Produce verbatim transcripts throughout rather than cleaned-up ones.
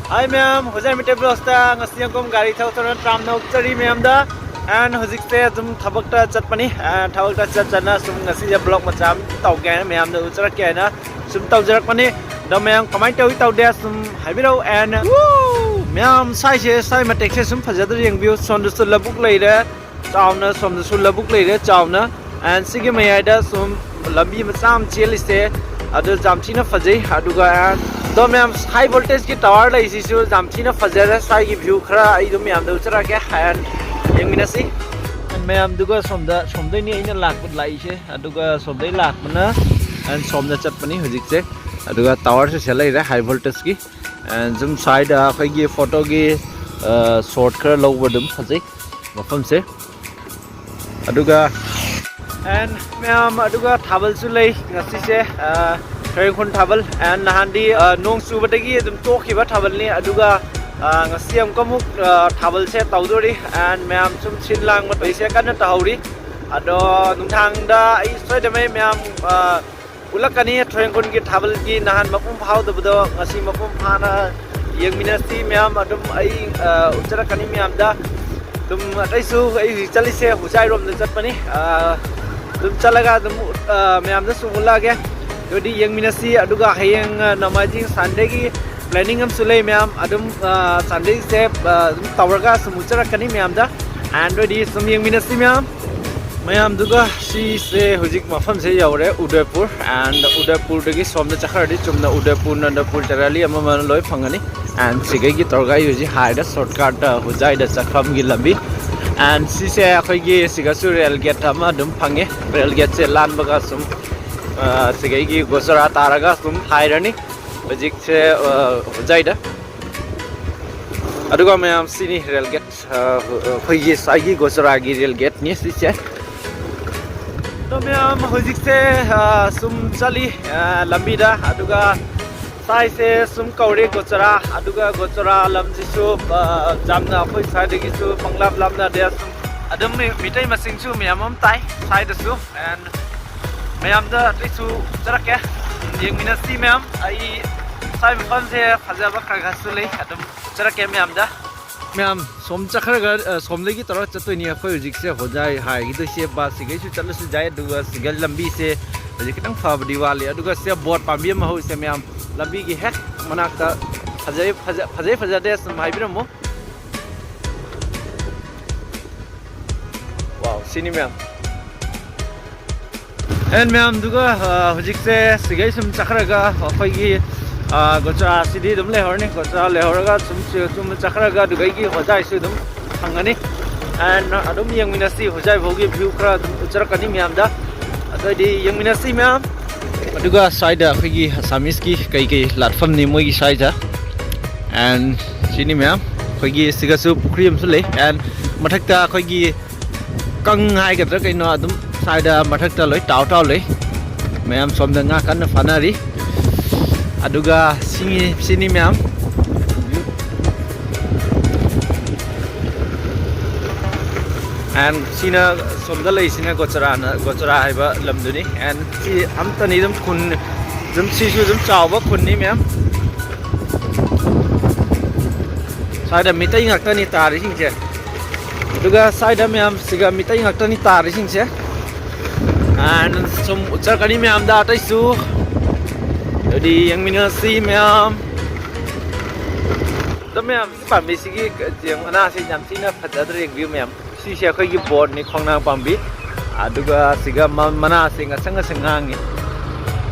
Hi ꯃꯌꯥꯝ, ꯍꯧꯖꯤꯛ ꯃꯤꯇꯩ ꯕ꯭ꯂꯣꯛꯁꯇ ꯉꯁꯤ ꯑꯃꯨꯛ ꯒꯥꯔꯤ ꯊꯧ ꯊꯧꯅ ꯇ꯭ꯔꯥꯝꯅ ꯎꯠꯆꯔꯤ ꯃꯌꯥꯝꯗ꯫ And ꯍꯧꯖꯤꯛꯁꯦ ꯑꯗꯨꯝ ꯊꯕꯛꯇ ꯆꯠꯄꯅꯤ꯫ And ꯊꯕꯛꯇ ꯆꯠ ꯆꯠꯅ ꯁꯨꯝ ꯉꯁꯤꯁꯦ ꯕ꯭ꯂꯣꯛ ꯃꯆꯥ ꯑꯃ ꯇꯧꯒꯦ ꯍꯥꯏꯅ ꯃꯌꯥꯝꯗ ꯎꯠꯆꯔꯛꯀꯦ ꯍꯥꯏꯅ ꯁꯨꯝ ꯇꯧꯖꯔꯛꯄꯅꯤ꯫ ꯑꯗꯣ ꯃꯌꯥꯝ ꯀꯃꯥꯏꯅ ꯇꯧꯏ ꯇꯧꯗꯦ ꯁꯨꯝ ꯍꯥꯏꯕꯤꯔꯛꯎ꯫ And ꯃꯌꯥꯝ ꯁ꯭ꯋꯥꯏꯁꯦ, ꯁ꯭ꯋꯥꯏ ꯃꯇꯦꯛꯁꯦ ꯁꯨꯝ ꯐꯖꯗ꯭ꯔ ꯌꯦꯡꯕꯤꯌꯨ꯫ ꯁꯣꯝꯗꯁꯨ ꯂꯧꯕꯨꯛ ꯂꯩꯔꯦ ꯆꯥꯎꯅ, ꯁꯣꯝꯗꯁꯨ ꯂꯧꯕꯨꯛ ꯂꯩꯔꯦ ꯆꯥꯎꯅ꯫ And ꯁꯤꯒꯤ ꯃꯌꯥꯏꯗ ꯁꯨꯝ ꯂꯝꯕꯤ ꯃꯆꯥ ꯑꯃ ꯆꯦꯜꯂꯤꯁꯦ, ꯑꯗꯨ ꯌꯥꯝ ꯊꯤꯅ ꯐꯖꯩ꯫ ꯑꯗꯨꯒ ꯑꯗꯣ ꯃꯌꯥꯝ, high voltageꯀꯤ tower ꯂꯩꯁꯤꯁꯨ ꯌꯥꯝ ꯊꯤꯅ ꯐꯖꯔꯦ꯫ ꯁ꯭ꯋꯥꯏꯒꯤ view ꯈꯔ ꯑꯩ ꯑꯗꯨꯝ ꯃꯌꯥꯝꯗ ꯎꯠꯆꯔꯛꯀꯦ꯫ And ꯌꯦꯡꯃꯤꯟꯅꯁꯤ꯫ And ꯃꯌꯥꯝꯗꯨꯒ ꯁꯣꯝꯗ, ꯁꯣꯝꯗꯩꯅꯤ ꯑꯩꯅ ꯂꯥꯛꯄ, ꯂꯥꯛꯏꯁꯦ, ꯑꯗꯨꯒ ꯁꯣꯝꯗꯩ ꯂꯥꯛꯄꯅ, and ꯁꯣꯝꯗ ꯆꯠꯄꯅꯤ ꯍꯧꯖꯤꯛꯁꯦ꯫ ꯑꯗꯨꯒ towerꯁꯨ ꯁꯤꯗ ꯂꯩꯔꯦ, high voltageꯀꯤ꯫ And ꯁꯨꯝ ꯁ꯭ꯋꯥꯏꯗ ꯑꯩꯈꯣꯏꯒꯤ photoꯒꯤ, ꯑ, shot ꯈꯔ ꯂꯧꯕ ꯑꯗꯨꯝ ꯐꯖꯩ ꯃꯐꯝꯁꯦ꯫ ꯑꯗꯨꯒ, and ꯃꯌꯥꯝ, ꯑꯗꯨꯒ ꯊꯥꯕꯜꯁꯨ ꯂꯩ ꯉꯁꯤꯁꯦ, ꯑ, ꯊꯣꯏꯔꯦꯡꯈꯣꯟ ꯊꯥꯕꯜ꯫ And ꯅꯍꯥꯟꯗꯤ, ꯑ, ꯅꯣꯡ ꯆꯨꯕꯗꯒꯤ ꯑꯗꯨꯝ ꯇꯣꯛꯈꯤꯕ ꯊꯥꯕꯜꯅꯤ꯫ ꯑꯗꯨꯒ, ꯑ, ꯉꯁꯤ ꯑꯃꯨꯛꯀ ꯑꯃꯨꯛ, ꯑ, ꯊꯥꯕꯜꯁꯦ ꯇꯧꯗꯣꯔꯤ꯫ And ꯃꯌꯥꯝ ꯁꯨꯝ ꯁꯤꯟ ꯂꯥꯡꯕ ꯇꯧꯔꯤꯁꯦ ꯀꯟꯅ ꯇꯧꯍꯧꯔꯤ꯫ ꯑꯗꯣ ꯅꯨꯡꯗꯥꯡꯗ ꯑꯩ ꯁꯣꯏꯗꯅ ꯃꯌꯥꯝ, ꯑ, ꯎꯠꯂꯛꯀꯅꯤ꯫ ꯊꯣꯏꯔꯦꯡꯈꯣꯟꯒꯤ ꯊꯥꯕꯜꯒꯤ ꯅꯍꯥꯟ ꯃꯄꯨꯡ ꯐꯥꯍꯧꯗꯕꯗꯣ ꯉꯁꯤ ꯃꯄꯨꯡ ꯐꯥꯅ ꯌꯦꯡꯃꯤꯟꯅꯁꯤ ꯃꯌꯥꯝ꯫ ꯑꯗꯨꯝ ꯑꯩ, ꯑ, ꯎꯠꯆꯔꯛꯀꯅꯤ ꯃꯌꯥꯝꯗ꯫ ꯑꯗꯨꯝ ꯑꯇꯩꯁꯨ ꯑꯩ ꯍꯧꯖꯤꯛ ꯆꯠꯂꯤꯁꯦ ꯍꯨꯖꯥꯏꯔꯣꯝꯗ ꯆꯠꯄꯅꯤ꯫ ꯑ, ꯑꯗꯨꯝ ꯆꯠꯂꯒ ꯑꯗꯨꯝ, ꯑ, ꯃꯌꯥꯝꯗꯁꯨ ꯎꯠꯂꯛꯑꯒꯦ꯫ ꯑꯗꯨꯗꯤ ꯌꯦꯡꯃꯤꯟꯅꯁꯤ꯫ ꯑꯗꯨꯒ ꯍꯌꯦꯡ, ꯑ, ꯅꯣꯡꯃꯥꯏꯖꯤꯡ Sundayꯒꯤ planning ꯑꯃꯁꯨ ꯂꯩ ꯃꯌꯥꯝ꯫ ꯑꯗꯨꯝ, ꯑ, Sundayꯁꯦ, ꯑ, ꯑꯗꯨꯝ ꯇꯧꯔꯒ ꯁꯨꯝ ꯎꯠꯆꯔꯛꯀꯅꯤ ꯃꯌꯥꯝꯗ꯫ And ꯑꯗꯨꯗꯤ ꯁꯨꯝ ꯌꯦꯡꯃꯤꯟꯅꯁꯤ ꯃꯌꯥꯝ꯫ ꯃꯌꯥꯝꯗꯨꯒ ꯁꯤꯁꯦ ꯍꯧꯖꯤꯛ ꯃꯐꯝꯁꯦ ꯌꯧꯔꯦ, ꯎꯗꯩꯄꯨꯔ꯫ And ꯎꯗꯩꯄꯨꯔꯗꯒꯤ ꯁꯣꯝꯗ ꯆꯠꯈ꯭ꯔꯗꯤ ꯆꯨꯝꯅ ꯎꯗꯩꯄꯨꯔ, ꯅꯟꯗꯄꯨꯔ, ꯆꯔꯥꯂꯤ ꯑꯃ ꯑꯃ ꯂꯣꯏ ꯐꯪꯒꯅꯤ꯫ And ꯁꯤꯒꯩꯒꯤ ꯇꯧꯔꯒ ꯑꯩ ꯍꯧꯖꯤꯛ ꯍꯥꯏꯗ shortcutꯇ ꯍꯨꯖꯥꯏꯗ ꯆꯠꯐꯝꯒꯤ ꯂꯝꯕꯤ꯫ And ꯁꯤꯁꯦ ꯑꯩꯈꯣꯏꯒꯤ ꯁꯤꯒꯁꯨ rail gate ꯑꯃ ꯑꯗꯨꯝ ꯐꯪꯉꯦ꯫ Rail gateꯁꯦ ꯂꯥꯟꯕꯒ ꯁꯨꯝ, ꯑ, ꯁꯤꯒꯩꯒꯤ ꯒꯣꯆꯔꯥ ꯇꯥꯔꯒ ꯁꯨꯝ ꯍꯥꯏꯔꯅꯤ꯫ ꯍꯧꯖꯤꯛꯁꯦ, ꯑ, ꯍꯨꯖꯥꯏꯗ꯫ ꯑꯗꯨꯒ ꯃꯌꯥꯝ ꯁꯤꯅꯤ rail gate꯫ ꯑ, ꯑꯩꯈꯣꯏꯒꯤ ꯁ꯭ꯋꯥꯏꯒꯤ ꯒꯣꯆꯔꯥꯒꯤ rail gateꯅꯤ ꯁꯤꯁꯦ꯫ ꯑꯗꯣ ꯃꯌꯥꯝ ꯍꯧꯖꯤꯛꯁꯦ, ꯑ, ꯁꯨꯝ ꯆꯠꯂꯤ, ꯑ, ꯂꯝꯕꯤꯗ꯫ ꯑꯗꯨꯒ ꯁ꯭ꯋꯥꯏꯁꯦ ꯁꯨꯝ ꯀꯧꯔꯦ ꯒꯣꯆꯔꯥ꯫ ꯑꯗꯨꯒ ꯒꯣꯆꯔꯥ ꯂꯝꯁꯤꯁꯨ, ꯑ, ꯌꯥꯝꯅ ꯑꯩꯈꯣꯏ ꯁ꯭ꯋꯥꯏꯗꯒꯤꯁꯨ ꯄꯪꯂꯥꯞ ꯂꯥꯞꯅꯗꯦ꯫ ꯁꯨꯝ ꯑꯗꯨꯝ ꯃꯤ-, ꯃꯤꯇꯩ ꯃꯁꯤꯡꯁꯨ ꯃꯌꯥꯝ ꯑꯃ ꯇꯥꯏ ꯁ꯭ꯋꯥꯏꯗꯁꯨ꯫ And ꯃꯌꯥꯝꯗ ꯑꯇꯩꯁꯨ ꯆꯠꯂꯛꯀꯦ, ꯌꯦꯡꯃꯤꯟꯅꯁꯤ ꯃꯌꯥꯝ꯫ ꯑꯩ ꯇꯥꯏ ꯃꯐꯝꯁꯦ ꯐꯖꯕ ꯈꯔ ꯈꯔꯁꯨ ꯂꯩ, ꯑꯗꯨꯝ ꯎꯠꯆꯔꯛꯀꯦ ꯃꯌꯥꯝꯗ꯫ ꯃꯌꯥꯝ ꯁꯣꯝ ꯆꯠꯈ꯭ꯔꯒ, ꯑ, ꯁꯣꯝꯗꯒꯤ ꯇꯧꯔꯒ ꯆꯠꯇꯣꯏꯅꯤ꯫ ꯑꯩꯈꯣꯏ ꯍꯧꯖꯤꯛꯁꯦ ꯍꯣꯖꯥꯏ ꯍꯥꯏꯈꯤꯗꯣꯏꯁꯦ, ꯕꯁ ꯁꯤꯒꯩꯁꯨ ꯆꯠꯂꯁꯨ ꯌꯥꯏ, ꯑꯗꯨꯒ ꯁꯤꯒ ꯂꯝꯕꯤꯁꯦ ꯍꯧꯖꯤꯛ ꯈꯤꯇꯪ ꯐꯕꯗꯤ ꯋꯥꯠꯂꯤ꯫ ꯑꯗꯨꯒ ꯁꯤꯗ ꯕꯣꯠ ꯄꯥꯝꯕꯤ ꯑꯃ ꯍꯧꯔꯤꯁꯦ ꯃꯌꯥꯝ, ꯂꯝꯕꯤꯒꯤ ꯍꯦꯛ ꯃꯅꯥꯛꯇ꯫ ꯐꯖꯩ, ꯐꯖ-, ꯐꯖꯩ ꯐꯖꯗꯦ ꯁꯨꯝ ꯍꯥꯏꯕꯤꯔꯝꯃꯨ꯫ ꯋꯥꯎ, ꯁꯤꯅꯤ ꯃꯌꯥꯝ꯫ ꯑꯦꯟ ꯃꯌꯥꯝꯗꯨꯒ, ꯑ, ꯍꯧꯖꯤꯛꯁꯦ ꯁꯤꯒꯩ ꯁꯨꯝ ꯆꯠꯈ꯭ꯔꯒ ꯑꯩꯈꯣꯏꯒꯤ, ꯑ, ꯒꯣꯆꯥꯁꯤꯗꯤ ꯑꯗꯨꯝ ꯂꯩꯍꯧꯔꯅꯤ꯫ ꯒꯣꯆꯥ ꯂꯩꯍꯧꯔꯒ ꯁꯨꯝ ꯆꯨꯝꯅ ꯆꯠꯈ꯭ꯔꯒ ꯑꯗꯨꯗꯒꯤ ꯍꯣꯖꯥꯏꯁꯨ ꯑꯗꯨꯝ ꯐꯪꯒꯅꯤ꯫ ꯑꯦꯟ ꯑꯗꯨꯝ ꯌꯦꯡꯃꯤꯟꯅꯁꯤ, ꯍꯣꯖꯥꯏ ꯐꯥꯎꯒꯤ ꯚ꯭ꯌꯨ ꯈꯔ ꯑꯗꯨꯝ ꯎꯠꯆꯔꯛꯀꯅꯤ ꯃꯌꯥꯝꯗ꯫ ꯑꯗꯨꯑꯣꯏꯗꯤ ꯌꯦꯡꯃꯤꯟꯅꯁꯤ ꯃꯌꯥꯝ꯫ ꯑꯗꯨꯒ ꯁ꯭ꯋꯥꯏꯗ ꯑꯩꯈꯣꯏꯒꯤ ꯑꯁꯥꯃꯤꯁꯀꯤ ꯀꯩ ꯀꯩ ꯂꯥꯠꯐꯝꯅꯤ ꯃꯣꯏꯒꯤ ꯁ꯭ꯋꯥꯏꯗ꯫ ꯑꯦꯟ ꯁꯤꯅꯤ ꯃꯌꯥꯝ, ꯑꯩꯈꯣꯏꯒꯤ ꯁꯤꯒꯁꯨ ꯄꯨꯈ꯭ꯔꯤ ꯑꯃꯁꯨ ꯂꯩ꯫ ꯑꯦꯟ ꯃꯊꯛꯇ ꯑꯩꯈꯣꯏꯒꯤ ꯀꯪ ꯍꯥꯏꯒꯗ꯭ꯔꯥ ꯀꯩꯅꯣ, ꯑꯗꯨꯝ ꯁ꯭ꯋꯥꯏꯗ ꯃꯊꯛꯇ ꯂꯣꯏ ꯇꯥꯎ ꯇꯥꯎ ꯂꯩ꯫ ꯃꯌꯥꯝ ꯁꯣꯝꯗ ꯉꯥ ꯀꯟꯅ ꯐꯥꯅꯔꯤ꯫ ꯑꯗꯨꯒ ꯁꯤꯅꯤ, ꯁꯤꯅꯤ ꯃꯌꯥꯝ꯫ ꯑꯦꯟ ꯁꯤꯅ ꯁꯣꯝꯗ ꯂꯩꯁꯤꯅ ꯒꯣꯆꯔꯥꯅ, ꯒꯣꯆꯔꯥ ꯍꯥꯏꯕ ꯂꯝꯗꯨꯅꯤ꯫ ꯑꯦꯟ ꯁꯤ ꯑꯝꯇꯅꯤ ꯑꯗꯨꯝ ꯈꯨꯟ, ꯑꯗꯨꯝ ꯁꯤꯁꯨ ꯑꯗꯨꯝ ꯆꯥꯎꯕ ꯈꯨꯟꯅꯤ ꯃꯌꯥꯝ꯫ ꯁ꯭ꯋꯥꯏꯗ ꯃꯤꯇꯩ ꯉꯥꯛꯇꯅꯤ ꯇꯥꯔꯤꯁꯤꯡꯁꯦ꯫ ꯑꯗꯨꯒ ꯁ꯭ꯋꯥꯏꯗ ꯃꯌꯥꯝꯁꯤꯒ ꯃꯤꯇꯩ ꯉꯥꯛꯇꯅꯤ ꯇꯥꯔꯤꯁꯤꯡꯁꯦ꯫ ꯑꯦꯟ ꯁꯨꯝ ꯎꯠꯆꯔꯛꯀꯅꯤ ꯃꯌꯥꯝꯗ ꯑꯇꯩꯁꯨ꯫ ꯑꯗꯨꯗꯤ ꯌꯦꯡꯃꯤꯟꯅꯁꯤ ꯃꯌꯥꯝ꯫ ꯑꯗꯣ ꯃꯌꯥꯝ, ꯁꯤ ꯄꯥꯝꯕꯤꯁꯤꯒꯤ ꯃꯅꯥꯁꯤ ꯌꯥꯝ ꯊꯤꯅ ꯐꯖꯗ꯭ꯔꯥ? ꯌꯦꯡꯕꯤꯌꯨ ꯃꯌꯥꯝ꯫ ꯁꯤꯁꯦ ꯑꯩꯈꯣꯏꯒꯤ ꯕꯣꯠꯅꯤ, ꯈꯣꯡꯅꯥꯡ ꯄꯥꯝꯕꯤ꯫ ꯑꯗꯨꯒ ꯁꯤꯒ ꯃ-, ꯃꯅꯥꯁꯦ ꯉꯁꯪ ꯉꯁꯪ ꯉꯥꯡꯉꯤ꯫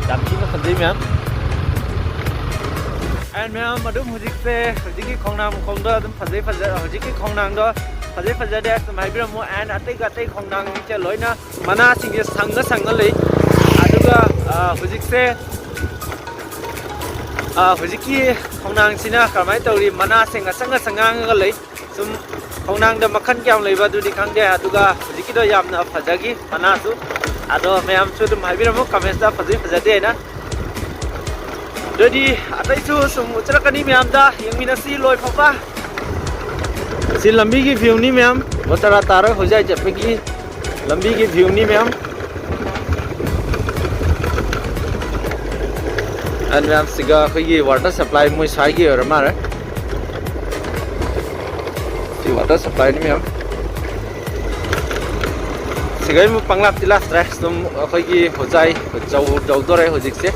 ꯌꯥꯝ ꯊꯤꯅ ꯐꯖꯩ ꯃꯌꯥꯝ꯫ ꯑꯦꯟ ꯃꯌꯥꯝ, ꯑꯗꯨꯝ ꯍꯧꯖꯤꯛꯁꯦ, ꯍꯧꯖꯤꯛꯀꯤ ꯈꯣꯡꯅꯥꯡ ꯃꯈꯣꯡꯗꯣ ꯑꯗꯨꯝ ꯐꯖꯩ, ꯐꯖ-, ꯍꯧꯖꯤꯛꯀꯤ ꯈꯣꯡꯅꯥꯡꯗꯣ ꯐꯖꯩ ꯐꯖꯗꯦ ꯑꯗꯨꯝ ꯍꯥꯏꯕꯤꯔꯝꯃꯨ꯫ ꯑꯦꯟ ꯑꯇꯩꯒ ꯑꯇꯩ ꯈꯣꯡꯅꯥꯡꯁꯤꯡꯁꯦ ꯂꯣꯏꯅ ꯃꯅꯥꯁꯤꯡꯁꯦ ꯁꯪꯉ ꯁꯪꯉ ꯂꯩ꯫ ꯑꯗꯨꯒ, ꯑ, ꯍꯧꯖꯤꯛꯁꯦ, ꯑ, ꯍꯧꯖꯤꯛꯀꯤ ꯈꯣꯡꯅꯥꯡꯁꯤꯅ ꯀꯔꯝꯍꯥꯏꯅ ꯇꯧꯔꯤ? ꯃꯅꯥꯁꯦ ꯉꯁꯪ ꯉꯁꯪ ꯉꯥꯡꯉꯒ ꯂꯩ꯫ ꯁꯨꯝ ꯈꯣꯡꯅꯥꯡꯗ ꯃꯈꯜ ꯀꯌꯥꯝ ꯂꯩꯕ ꯑꯗꯨꯗꯤ ꯈꯪꯗꯦ꯫ ꯑꯗꯨꯒ ꯍꯧꯖꯤꯛꯀꯤꯗꯣ ꯌꯥꯝꯅ ꯐꯖꯈꯤ ꯃꯅꯥꯁꯨ꯫ ꯑꯗꯣ ꯃꯌꯥꯝꯁꯨ ꯑꯗꯨꯝ ꯍꯥꯏꯕꯤꯔꯝꯃꯨ comments ꯇ ꯐꯖꯩ ꯐꯖꯗꯦ ꯍꯥꯏꯅ꯫ ꯑꯗꯨꯗꯤ ꯑꯇꯩꯁꯨ ꯁꯨꯝ ꯎꯠꯆꯔꯛꯀꯅꯤ ꯃꯌꯥꯝꯗ, ꯌꯦꯡꯃꯤꯟꯅꯁꯤ ꯂꯣꯏ ꯐꯥꯎꯕ꯫ ꯁꯤ ꯂꯝꯕꯤꯒꯤ view ꯅꯤ ꯃꯌꯥꯝ, ꯒꯣꯆꯔꯥ ꯇꯥꯔꯒ ꯍꯧꯖꯤꯛ ꯆꯠꯄꯒꯤ ꯂꯝꯕꯤꯒꯤ view ꯅꯤ ꯃꯌꯥꯝ꯫ ꯑꯗꯨ ꯃꯌꯥꯝꯁꯤꯒ ꯑꯩꯈꯣꯏꯒꯤ water supply ꯃꯣꯏ ꯁ꯭ꯋꯥꯏꯒꯤ ꯑꯣꯏꯔ ꯃꯥꯜꯂꯦ꯫ ꯁꯤ water supplyꯅꯤ ꯃꯌꯥꯝ꯫ ꯁꯤꯒꯩ ꯑꯃꯨꯛ ꯄꯪꯂꯥꯞꯇꯤ ꯂꯥꯞꯇ꯭ꯔꯦ꯫ ꯁꯨꯝ ꯑꯩꯈꯣꯏꯒꯤ ꯍꯣꯖꯥꯏ ꯌꯧ-, ꯌꯧꯗꯣꯔꯦ ꯍꯧꯖꯤꯛꯁꯦ꯫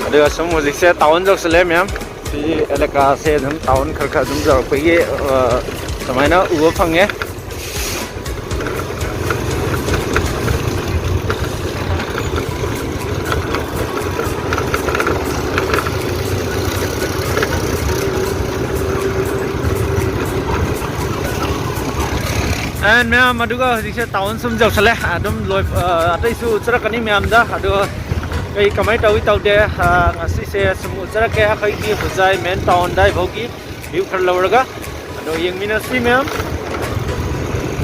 ꯑꯗꯨꯒ ꯁꯨꯝ ꯍꯧꯖꯤꯛꯁꯦ town ꯌꯧꯁꯜꯂꯦ ꯃꯌꯥꯝ꯫ ꯁꯤ ꯑꯦꯂꯦꯀꯥꯁꯦ ꯑꯗꯨꯝ town ꯈꯔ ꯈꯔ ꯑꯗꯨꯝ ꯌꯧꯔꯛꯄꯒꯤ, ꯑ, ꯁꯨꯃꯥꯏꯅ ꯎꯕ ꯐꯪꯉꯦ꯫ And ꯃꯌꯥꯝ, ꯑꯗꯨꯒ ꯍꯧꯖꯤꯛꯁꯦ town ꯁꯨꯝ ꯌꯧꯁꯜꯂꯦ꯫ ꯑꯗꯨꯝ ꯂꯣꯏ-, ꯑ, ꯑꯇꯩꯁꯨ ꯎꯠꯆꯔꯛꯀꯅꯤ ꯃꯌꯥꯝꯗ꯫ ꯑꯗꯣ ꯀꯩ ꯀꯃꯥꯏꯅ ꯇꯧꯏ ꯇꯧꯗꯦ, ꯑ, ꯉꯁꯤꯁꯦ ꯁꯨꯝ ꯎꯠꯆꯔꯛꯀꯦ ꯑꯩꯈꯣꯏꯒꯤ ꯍꯣꯖꯥꯏ main town ꯑꯗꯥꯏ ꯐꯥꯎꯒꯤ view ꯈꯔ ꯂꯧꯔꯒ꯫ ꯑꯗꯣ ꯌꯦꯡꯃꯤꯟꯅꯁꯤ ꯃꯌꯥꯝ꯫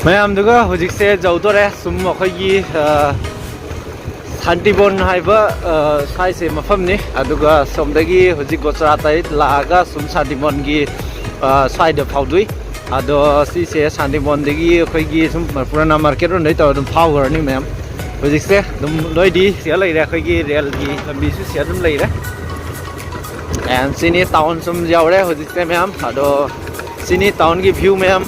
ꯃꯌꯥꯝꯗꯨꯒ ꯍꯧꯖꯤꯛꯁꯦ ꯌꯧꯗꯣꯔꯦ꯫ ꯁꯨꯝ ꯑꯩꯈꯣꯏꯒꯤ, ꯑ, ꯁꯥꯟꯇꯤꯕꯣꯟ ꯍꯥꯏꯕ, ꯑ, ꯁ꯭ꯋꯥꯏꯁꯦ ꯃꯐꯝꯅꯤ꯫ ꯑꯗꯨꯒ ꯁꯣꯝꯗꯒꯤ ꯍꯧꯖꯤꯛ ꯒꯣꯆꯔꯥꯇꯩ ꯂꯥꯛꯑꯒ ꯁꯨꯝ ꯁꯥꯟꯇꯤꯕꯣꯟꯒꯤ, ꯑ, ꯁ꯭ꯋꯥꯏꯗ ꯐꯥꯎꯗꯣꯏ꯫ ꯑꯗꯣ ꯁꯤꯁꯦ ꯁꯥꯟꯇꯤꯕꯣꯟꯗꯒꯤ ꯑꯩꯈꯣꯏꯒꯤ ꯁꯨꯝ ꯄꯨꯔꯥꯅꯥ market ꯔꯣꯝꯗꯩ ꯇꯧꯔ ꯑꯗꯨꯝ ꯐꯥꯎꯈ꯭ꯔꯅꯤ ꯃꯌꯥꯝ꯫ ꯍꯧꯖꯤꯛꯁꯦ ꯑꯗꯨꯝ ꯂꯣꯏꯗꯤ ꯁꯤꯗ ꯂꯩꯔꯦ, ꯑꯩꯈꯣꯏꯒꯤ ꯔꯦꯜꯒꯤ ꯂꯝꯕꯤꯁꯨ ꯁꯤꯗ ꯑꯗꯨꯝ ꯂꯩꯔꯦ꯫ And ꯁꯤꯅꯤ town ꯁꯨꯝ ꯌꯧꯔꯦ ꯍꯧꯖꯤꯛꯁꯦ ꯃꯌꯥꯝ꯫ ꯑꯗꯣ ꯁꯤꯅꯤ townꯒꯤ view ꯃꯌꯥꯝ꯫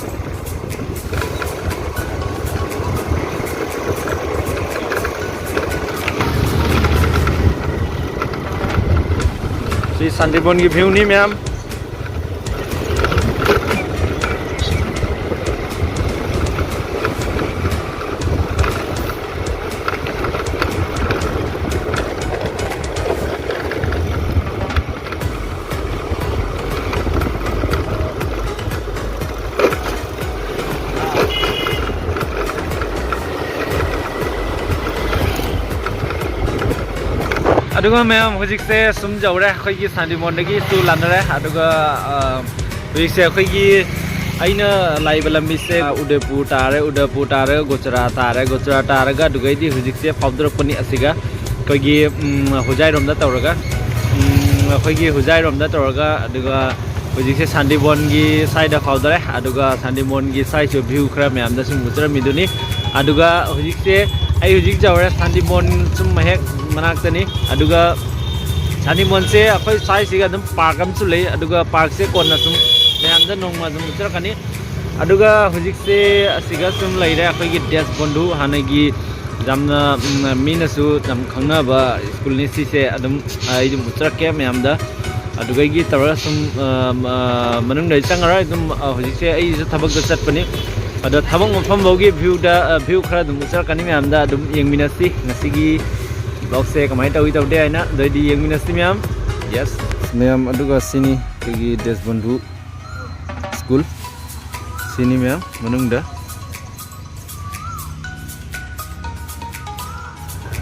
ꯁꯤ ꯁꯥꯟꯇꯤꯕꯣꯟꯒꯤ viewꯅꯤ ꯃꯌꯥꯝ꯫ ꯑꯗꯨꯒ ꯃꯌꯥꯝ, ꯍꯧꯖꯤꯛꯁꯦ ꯁꯨꯝ ꯌꯧꯔꯦ, ꯑꯩꯈꯣꯏꯒꯤ ꯁꯥꯟꯇꯤꯕꯣꯟꯗꯒꯤ ꯁꯨ ꯂꯥꯟꯅꯔꯦ꯫ ꯑꯗꯨꯒ, ꯑ, ꯍꯧꯖꯤꯛꯁꯦ ꯑꯩꯈꯣꯏꯒꯤ, ꯑꯩꯅ ꯂꯥꯛꯏꯕ ꯂꯝꯕꯤꯁꯦ, ꯑ, ꯎꯗꯦꯄꯨꯔ ꯇꯥꯔꯦ, ꯎꯗꯦꯄꯨꯔ ꯇꯥꯔꯒ ꯒꯣꯆꯔꯥ ꯇꯥꯔꯦ, ꯒꯣꯆꯔꯥ ꯇꯥꯔꯒ ꯑꯗꯨꯒꯩꯗꯤ ꯍꯧꯖꯤꯛꯁꯦ ꯐꯥꯎꯗꯣꯔꯛꯄꯅꯤ ꯑꯁꯤꯒ ꯑꯩꯈꯣꯏꯒꯤ, ꯎꯝ, ꯍꯣꯖꯥꯏꯔꯣꯝꯗ ꯇꯧꯔꯒ, ꯎꯝ, ꯑꯩꯈꯣꯏꯒꯤ ꯍꯣꯖꯥꯏꯔꯣꯝꯗ ꯇꯧꯔꯒ, ꯑꯗꯨꯒ ꯍꯧꯖꯤꯛꯁꯦ ꯁꯥꯟꯇꯤꯕꯣꯟꯒꯤ ꯁ꯭ꯋꯥꯏꯗ ꯐꯥꯎꯗꯔꯦ꯫ ꯑꯗꯨꯒ ꯁꯥꯟꯇꯤꯕꯣꯟꯒꯤ ꯁ꯭ꯋꯥꯏꯁꯨ view ꯈꯔ ꯃꯌꯥꯝꯗ ꯁꯨꯝ ꯎꯠꯆꯔꯝꯃꯤꯗꯨꯅꯤ꯫ ꯑꯗꯨꯒ ꯍꯧꯖꯤꯛꯁꯦ ꯑꯩ ꯍꯧꯖꯤꯛ ꯌꯧꯔꯦ ꯁꯥꯟꯇꯤꯕꯣꯟ ꯁꯨꯝ ꯍꯦꯛ ꯃꯅꯥꯛꯇꯅꯤ꯫ ꯑꯗꯨꯒ ꯁꯥꯟꯇꯤꯕꯣꯟꯁꯦ ꯑꯩꯈꯣꯏ ꯁ꯭ꯋꯥꯏꯁꯤꯒ ꯑꯗꯨꯝ ꯄꯥꯔꯛ ꯑꯃꯁꯨ ꯂꯩ꯫ ꯑꯗꯨꯒ ꯄꯥꯔꯛꯁꯦ ꯀꯣꯟꯅ ꯁꯨꯝ ꯃꯌꯥꯝꯗ ꯅꯣꯡꯃ ꯑꯗꯨꯝ ꯎꯠꯆꯔꯛꯀꯅꯤ꯫ ꯑꯗꯨꯒ ꯍꯧꯖꯤꯛꯁꯦ ꯑꯁꯤꯒ ꯁꯨꯝ ꯂꯩꯔꯦ ꯑꯩꯈꯣꯏꯒꯤ ꯗꯦꯁ ꯕꯣꯟꯙꯨ, ꯍꯥꯟꯅꯒꯤ ꯌꯥꯝꯅ, ꯎꯝ, ꯃꯤꯅꯁꯨ ꯌꯥꯝ ꯈꯪꯅꯕ ꯁ꯭ꯀꯨꯜꯅꯤ ꯁꯤꯁꯦ꯫ ꯑꯗꯨꯝ ꯑꯩ ꯑꯗꯨꯝ ꯎꯠꯆꯔꯛꯀꯦ ꯃꯌꯥꯝꯗ꯫ ꯑꯗꯨꯗꯒꯤ ꯇꯧꯔꯒ ꯁꯨꯝ, ꯑ, ꯑ, ꯃꯅꯨꯡꯗ ꯆꯪꯉꯔꯣꯏ꯫ ꯑꯗꯨꯝ, ꯑ, ꯍꯧꯖꯤꯛꯁꯦ ꯑꯩꯁꯨ ꯊꯕꯛꯇ ꯆꯠꯄꯅꯤ꯫ ꯑꯗꯣ ꯊꯕꯛ ꯃꯐꯝ ꯐꯥꯎꯒꯤ ꯚ꯭ꯌꯨꯗ, ꯑ, ꯚ꯭ꯌꯨ ꯈꯔ ꯑꯗꯨꯝ ꯎꯠꯆꯔꯛꯀꯅꯤ ꯃꯌꯥꯝꯗ꯫ ꯑꯗꯨꯝ ꯌꯦꯡꯃꯤꯟꯅꯁꯤ ꯉꯁꯤꯒꯤ ꯕ꯭ꯂꯣꯒꯁꯦ ꯀꯃꯥꯏꯅ ꯇꯧꯏ ꯇꯧꯗꯦ ꯍꯥꯏꯅ꯫ ꯑꯗꯨꯑꯣꯏꯗꯤ ꯌꯦꯡꯃꯤꯟꯅꯁꯤ ꯃꯌꯥꯝ꯫ ꯌꯦꯁ ꯃꯌꯥꯝ, ꯑꯗꯨꯒ ꯁꯤꯅꯤ ꯑꯩꯈꯣꯏꯒꯤ ꯗꯦꯁ ꯕꯣꯟꯙꯨ ꯁ꯭ꯀꯨꯜ꯫ ꯁꯤꯅꯤ ꯃꯌꯥꯝ ꯃꯅꯨꯡꯗ꯫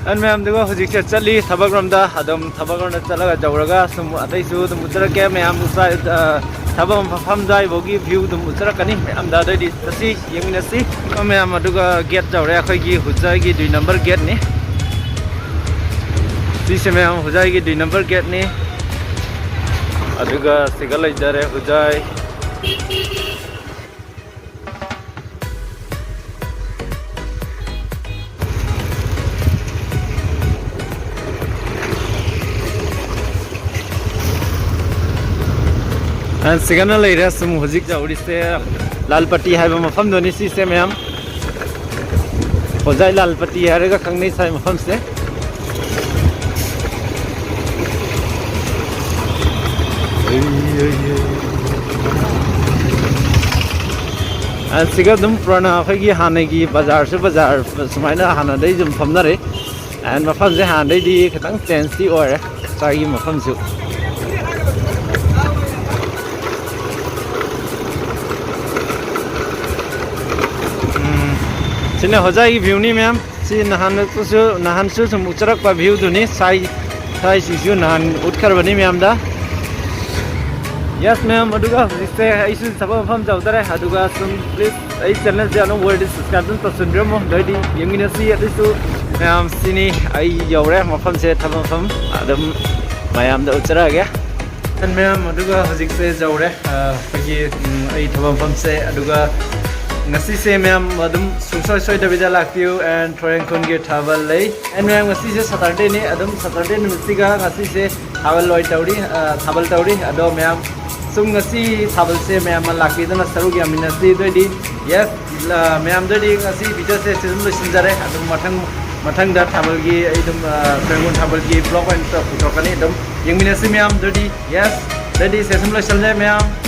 ꯑꯗꯨ ꯃꯌꯥꯝꯗꯨꯒ ꯍꯧꯖꯤꯛꯁꯦ ꯆꯠꯂꯤ ꯊꯕꯛ ꯔꯣꯝꯗ꯫ ꯑꯗꯨꯝ ꯊꯕꯛ ꯔꯣꯝꯗ ꯆꯠꯂꯒ ꯌꯧꯔꯒ ꯁꯨꯝ ꯑꯇꯩꯁꯨ ꯑꯗꯨꯝ ꯎꯠꯆꯔꯛꯀꯦ ꯃꯌꯥꯝ꯫ ꯎꯆꯥꯏ-, ꯑ, ꯊꯕꯛ ꯃꯐꯝ ꯑꯗꯨꯋꯥꯏꯐꯥꯎꯒꯤ ꯚ꯭ꯌꯨ ꯑꯗꯨꯝ ꯎꯠꯆꯔꯛꯀꯅꯤ ꯃꯌꯥꯝꯗ꯫ ꯑꯗꯨꯑꯣꯏꯗꯤ ꯆꯠꯁꯤ, ꯌꯦꯡꯃꯤꯟꯅꯁꯤ꯫ ꯃꯌꯥꯝ ꯑꯗꯨꯒ ꯒꯦꯠ ꯌꯧꯔꯦ ꯑꯩꯈꯣꯏꯒꯤ ꯍꯨꯖꯥꯏꯒꯤ ꯗꯨꯏ ꯅꯝꯕꯔ ꯒꯦꯠꯅꯤ꯫ ꯁꯤꯁꯦ ꯃꯌꯥꯝ ꯍꯨꯖꯥꯏꯒꯤ ꯗꯨꯏ ꯅꯝꯕꯔ ꯒꯦꯠꯅꯤ꯫ ꯑꯗꯨꯒ ꯁꯤꯒ ꯂꯩꯖꯔꯦ ꯍꯨꯖꯥꯏ꯫ ꯑ, ꯁꯤꯒꯅ ꯂꯩꯔꯦ ꯁꯨꯝ ꯍꯧꯖꯤꯛ ꯌꯧꯔꯤꯁꯦ ꯂꯥꯜꯄꯇꯤ ꯍꯥꯏꯕ ꯃꯐꯝꯗꯨꯅꯤ ꯁꯤꯁꯦ ꯃꯌꯥꯝ꯫ ꯍꯣꯖꯥꯏ ꯂꯥꯜꯄꯇꯤ ꯍꯥꯏꯔꯒ ꯈꯪꯅꯩ ꯁ꯭ꯋꯥꯏ ꯃꯐꯝꯁꯦ꯫ ꯑ, ꯁꯤꯒ ꯑꯗꯨꯝ ꯄꯨꯔꯥꯅ ꯑꯩꯈꯣꯏꯒꯤ ꯍꯥꯟꯅꯒꯤ ꯕꯖꯥꯔꯁꯨ ꯕꯖꯥꯔ ꯁꯨꯃꯥꯏꯅ ꯍꯥꯟꯅꯗꯩ ꯑꯗꯨꯝ ꯐꯝꯅꯔꯦ꯫ And ꯃꯐꯝꯁꯦ ꯍꯥꯟꯅꯗꯩꯗꯤ ꯈꯤꯇꯪ ꯆꯦꯟꯖꯇꯤ ꯑꯣꯏꯔꯦ ꯁ꯭ꯋꯥꯏꯒꯤ ꯃꯐꯝꯁꯨ꯫ ꯎꯝ, ꯁꯤꯅ ꯍꯣꯖꯥꯏꯒꯤ ꯚ꯭ꯌꯨꯅꯤ ꯃꯌꯥꯝ꯫ ꯁꯤ ꯅꯍꯥꯟꯁꯨ, ꯅꯍꯥꯟꯁꯨ ꯁꯨꯝ ꯎꯠꯆꯔꯛꯄ ꯚ꯭ꯌꯨꯗꯨꯅꯤ꯫ ꯁ꯭ꯋꯥꯏ, ꯁ꯭ꯋꯥꯏꯁꯤꯁꯨ ꯅꯍꯥꯟ ꯎꯠꯈ꯭ꯔꯕꯅꯤ ꯃꯌꯥꯝꯗ꯫ ꯌꯦꯁ ꯃꯌꯥꯝ, ꯑꯗꯨꯒ ꯍꯧꯖꯤꯛꯁꯦ ꯑꯩꯁꯨ ꯊꯕꯛ ꯃꯐꯝ ꯌꯧꯗꯔꯦ꯫ ꯑꯗꯨꯒ ꯁꯨꯝ ꯄ꯭ꯂꯤꯖ ꯑꯩ ꯆꯦꯅꯦꯜꯁꯦ ꯑꯅꯧꯕ ꯑꯣꯏꯔꯗꯤ ꯁꯕꯁꯀ꯭ꯔꯥꯏꯕ ꯑꯗꯨꯝ ꯇꯧꯁꯤꯟꯕꯤꯔꯝꯃꯣ꯫ ꯑꯗꯨꯑꯣꯏꯗꯤ ꯌꯦꯡꯃꯤꯟꯅꯁꯤ꯫ ꯑꯗꯨꯁꯨ ꯃꯌꯥꯝ ꯁꯤꯅꯤ ꯑꯩ ꯌꯧꯔꯦ ꯃꯐꯝꯁꯦ, ꯊꯕꯛ ꯃꯐꯝ ꯑꯗꯨꯝ ꯃꯌꯥꯝꯗ ꯎꯠꯆꯔꯛꯑꯒꯦ꯫ ꯃꯌꯥꯝ ꯑꯗꯨꯒ ꯍꯧꯖꯤꯛꯁꯦ ꯌꯧꯔꯦ, ꯑ, ꯑꯩꯈꯣꯏꯒꯤ, ꯎꯝ, ꯑꯩ ꯊꯕꯛ ꯃꯐꯝꯁꯦ꯫ ꯑꯗꯨꯒ ꯉꯁꯤꯁꯦ ꯃꯌꯥꯝ ꯑꯗꯨꯝ ꯁꯨꯡꯁꯣꯏ ꯁꯣꯏꯗꯕꯤꯗ ꯂꯥꯛꯄꯤꯌꯨ꯫ And ꯊꯣꯏꯔꯦꯡꯈꯣꯡꯒꯤ ꯊꯥꯕꯜ ꯂꯩ꯫ And ꯃꯌꯥꯝ, ꯉꯁꯤꯁꯦ Saturday ꯅꯤ, ꯑꯗꯨꯝ Saturday ꯅꯨꯃꯤꯠꯁꯤꯒ ꯉꯁꯤꯁꯦ ꯊꯥꯕꯜ ꯂꯣꯏ ꯇꯧꯔꯤ, ꯑ, ꯊꯥꯕꯜ ꯇꯧꯔꯤ꯫ ꯑꯗꯣ ꯃꯌꯥꯝ, ꯁꯨꯝ ꯉꯁꯤ ꯊꯥꯕꯜꯁꯦ ꯃꯌꯥꯝ ꯑꯃ ꯂꯥꯛꯄꯤꯗꯨꯅ ꯁꯔꯨꯛ ꯌꯥꯃꯤꯟꯅꯁꯤ꯫ ꯑꯗꯨꯑꯣꯏꯗꯤ, yes, ꯑ, ꯃꯌꯥꯝꯗꯗꯤ ꯉꯁꯤ video ꯁꯦ ꯁꯤ ꯑꯗꯨꯝ ꯂꯣꯏꯁꯤꯟꯖꯔꯦ꯫ ꯑꯗꯨꯝ ꯃꯊꯪ, ꯃꯊꯪꯗ ꯊꯥꯕꯜꯒꯤ ꯑꯩ ꯑꯗꯨꯝ, ꯑ, ꯊꯣꯏꯔꯦꯡꯈꯣꯡ ꯊꯥꯕꯜꯒꯤ vlog ꯑꯣꯏꯅ ꯄꯨꯊꯣꯔꯛꯀꯅꯤ꯫ ꯑꯗꯨꯝ ꯌꯦꯡꯃꯤꯟꯅꯁꯤ ꯃꯌꯥꯝ꯫ ꯑꯗꯨꯗꯤ, yes, ꯑꯗꯨꯗꯤ ꯁꯦ ꯁꯨꯝ ꯂꯣꯏꯁꯤꯜꯂꯦ ꯃꯌꯥꯝ꯫